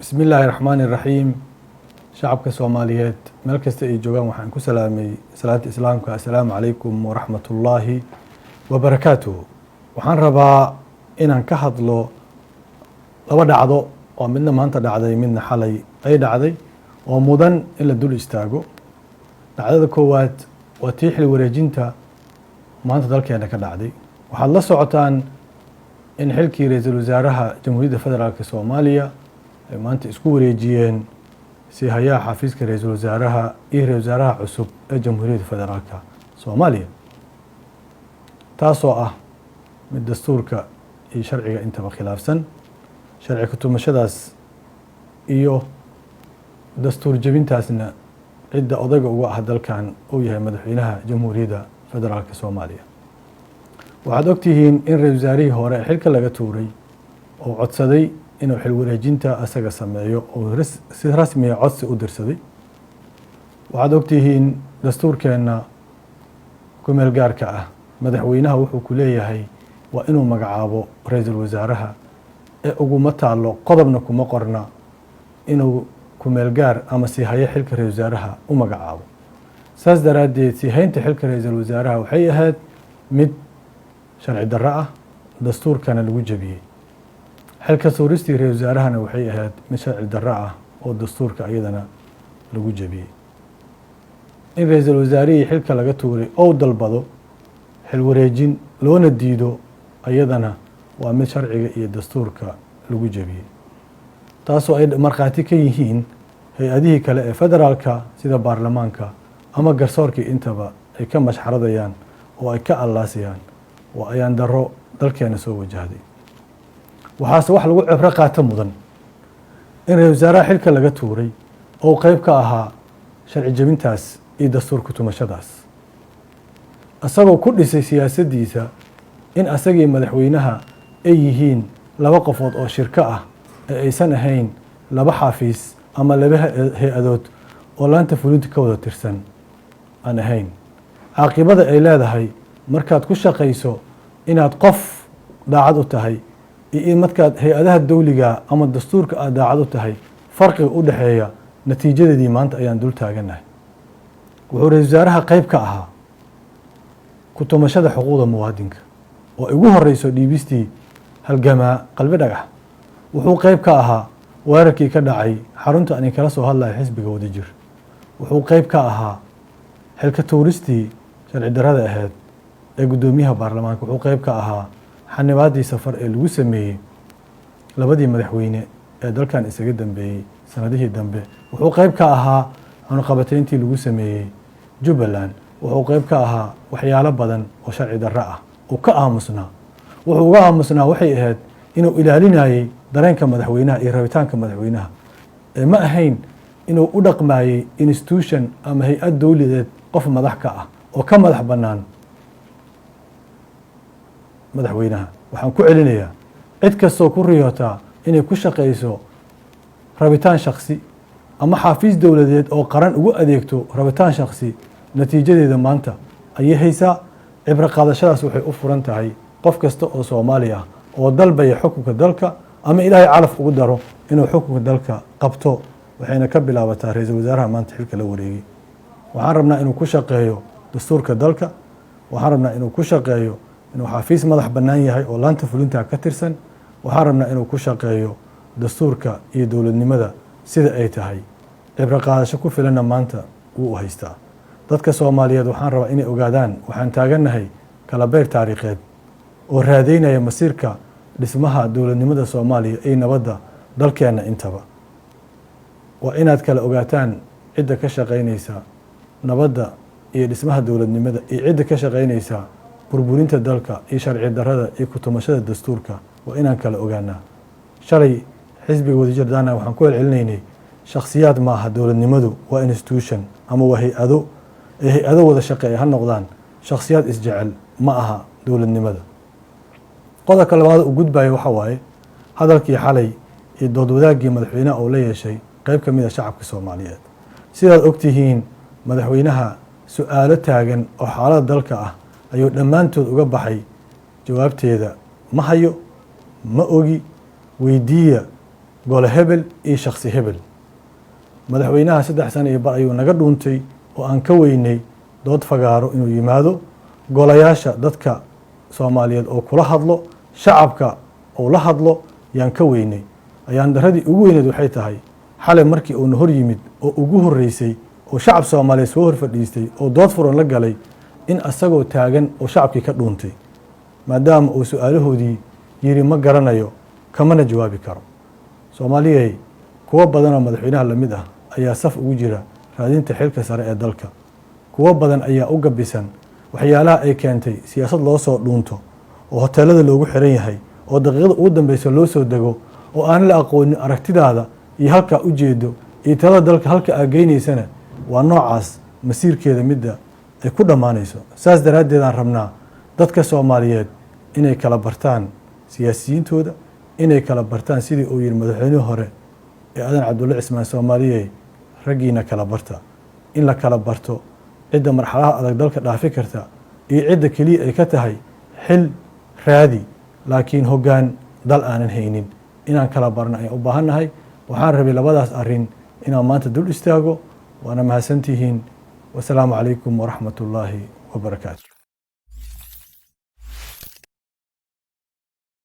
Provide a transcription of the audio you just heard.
Bismi illaahi raxmaani raxiim. Shacabka Soomaaliyeed meel kasta ay joogaan, waxaan ku salaamay salaanta Islaamka: assalaamu calaykum waraxmat ullaahi wabarakaatuh. Waxaan rabaa inaan ka hadlo laba dhacdo oo midna maanta dhacday, midna xalay ay dhacday, oo mudan in la dul istaago. Dhacdada koowaad waa tii xil wareejinta maanta dalkeena ka dhacday. Waxaad la socotaan in xilkii ra-iisul wasaaraha Jamhuuriyadda Federaalk Soomaaliya ay maanta isku wareejiyeen siihayaha xafiiska ra-iisul wasaaraha iyo ra-isul wasaaraha cusub ee Jamhuuriyadda Federaalka Soomaaliya, taasoo ah mid dastuurka iyo sharciga intaba khilaafsan. Sharci kutumashadaas iyo dastuur jebintaasna cidda odayga uga ah dalkan uu yahay madaxweynaha Jamhuuriyadda Federaalka Soomaaliya. Waxaad ogtihiin in ra-isul wasaarihii hore ee xilka laga tuuray oo codsaday inuu xil wareejinta asaga sameeyo oo si rasmiya codsi u dirsaday. Waxaad ogtihiin dastuurkeenna kumeel gaarka ah madaxweynaha wuxuu ku leeyahay waa inuu magacaabo ra-iisul wasaaraha, ee uguma taalo, qodobna kuma qorna inuu kumeel gaar ama siihayo xilka ra-isul wasaaraha u magacaabo. Saas daraaddeed, siihaynta xilka ra-iisul wasaaraha waxay ahayd mid sharci darro ah, dastuurkana lagu jebiyey. Xilka tuuristii ra-isul wasaarahana waxay ahayd mid sharci darro ah oo dastuurka iyadana lagu jebiyey. In ra-iisul wasaarihii xilka laga tuuray ou dalbado xil wareejin loona diido, ayadana waa mid sharciga iyo dastuurka lagu jebiyey, taasoo ay markhaati ka yihiin hay-adihii kale ee federaalka sida baarlamaanka ama garsoorkii intaba ay ka mashxaradayaan oo ay ka allaasayaan. Waa ayaan darro dalkeena soo wajahday. Waxaase wax lagu cibro qaato mudan in ra-isul wasaaraha xilka laga tuuray oo qeyb ka ahaa sharci jebintaas iyo dastuur kutumashadaas, isagoo ku dhisay siyaasaddiisa in asagii madaxweynaha ay yihiin laba qofood oo shirko ah ee aysan ahayn laba xafiis ama laba hay-adood oo laanta fulinta ka wada tirsan aan ahayn. Caaqibada ay leedahay markaad ku shaqayso inaad qof daacad u tahay iyo in markaad hay-adaha dawliga ama dastuurka aad daacad u tahay, farqiga u dhexeeya natiijadeedii maanta ayaan dul taaganahay. Wuxuu ra-isul wasaaraha qeyb ka ahaa kutumashada xuquuqda muwaadinka oo ugu horeyso dhiibistii halgamaa Qalbi Dhagax. Wuxuu qeyb ka ahaa weerarkii ka dhacay xarunta aan kala soo hadlaya xisbiga Wadajir. Wuxuu qeyb ka ahaa xilka tuuristii sharci darrada ahayd ee guddoomiyaha baarlamaanka. Wuxuu qeyb ka ahaa xanibaadii safar ee lagu sameeyey labadii madaxweyne ee dalkan isaga dambeeyey sanadihii dambe. Wuxuu qeyb ka ahaa cunuqabateyntii lagu sameeyey Jubbaland. Wuxuu qeyb ka ahaa waxyaalo badan oo sharci darro ah uu ka aamusnaa. Wuxuu uga aamusnaa waxay ahayd inuu ilaalinayey dareenka madaxweynaha iyo rabitaanka madaxweynaha, ee ma ahayn inuu u dhaqmayey institution ama hay-ad dowladeed qof madax ka ah oo ka madax bannaan madaxweynaha. Waxaan ku celinayaa, cid kastoo ku riyootaa inay ku shaqayso rabitaan shaksi ama xafiis dowladeed oo qaran ugu adeegto rabitaan shaksi, natiijadeeda maanta ayay haysaa. Cibro qaadashadaas waxay u furan tahay qof kasta oo Soomaali ah oo dalbaya xukunka dalka ama Ilaahay calaf ugu daro inuu xukunka dalka qabto, waxayna ka bilaabataa ra-iisul wasaaraha maanta xilka la wareegay. Waxaan rabnaa inuu ku shaqeeyo dastuurka dalka. Waxaan rabnaa inuu ku shaqeeyo inuu xafiis madax bannaan yahay oo laanta fulinta ka tirsan. Waxaan rabnaa inuu ku shaqeeyo dastuurka iyo dowladnimada sida ay tahay. Cibro qaadasho ku filanna maanta wuu u haystaa. Dadka Soomaaliyeed waxaan rabaa inay ogaadaan waxaan taagannahay kala beyr taariikheed oo raadeynaya masiirka dhismaha dowladnimada Soomaaliya iyo nabadda dalkeenna intaba. Waa inaad kala ogaataan cidda ka shaqaynaysa nabadda iyo dhismaha dowladnimada iyo cidda ka shaqaynaysa burburinta dalka iyo sharci darrada iyo kutumashada dastuurka. Waa inaan kala ogaanaa. Shalay xisbiga Wadajir daana waxaan ku celcelinaynay shakhsiyaad maaha dowladnimadu, waa institution ama waa hay-ado, ee hay-ado wada shaqeeya ha noqdaan, shakhsiyaad isjecel ma aha dowladnimada. Qodobka labaad uu gudbayo waxa waaye hadalkii xalay iyo dood wadaaggii madaxweynaha uu la yeeshay qeyb ka mid a shacabka Soomaaliyeed. Sidaad ogtihiin, madaxweynaha su-aalo taagan oo xaaladda dalka ah ayuu dhammaantood uga baxay jawaabteeda: ma hayo, ma ogi, weydiiya Gole hebel iyo shaksi hebel. Madaxweynaha 3 sano iyo bar ayuu naga dhuuntay oo aan ka weynay dood fagaaro inuu yimaado, golayaasha dadka Soomaaliyeed oo kula hadlo, shacabka oo la hadlo yaan ka weynay. Ayaan daradii ugu weyneed waxay tahay xalay markii uuna hor yimid oo ugu horreysay oo shacab Soomaaliyeed soo hor fadhiistay oo dood furan la galay, in asagoo taagan oo shacabkii ka dhuuntay, maadaama uu su-aalahoodii yiri ma garanayo, kamana jawaabi karo. Soomaaliyey, kuwo badanoo madaxweynaha lamid ah ayaa saf ugu jira raadinta xilka sare ee dalka. Kuwo badan ayaa u gabisan waxyaalaha ay keentay siyaasad loo soo dhuunto oo hoteelada loogu xiran yahay oo daqiiqada ugu dambeysa loo soo dego oo aan la aqoonin aragtidaada iyo halkaa u jeedo iyo talada dalka halka aa geynaysana. Waa noocaas masiirkeeda midda ay ku dhammaanayso. Saas daraaddeed aan rabnaa dadka Soomaaliyeed inay kala bartaan siyaasiyiintooda, inay kala bartaan sidii uu yihi madaxweynihii hore ee Aadan Cabdulle Cismaan: "Soomaaliyey, raggiina kala barta." In la kala barto cidda marxaladaha adag dalka dhaafi karta iyo cidda keliya ay ka tahay xil raadi laakiin hoggaan dal aanan haynin, inaan kala barno ayaan u baahannahay. Waxaan rabay labadaas arrin inaan maanta dul istaago. Waana mahadsantihiin. Wasalaamu calaykum waraxmat ullaahi wabarakaatu.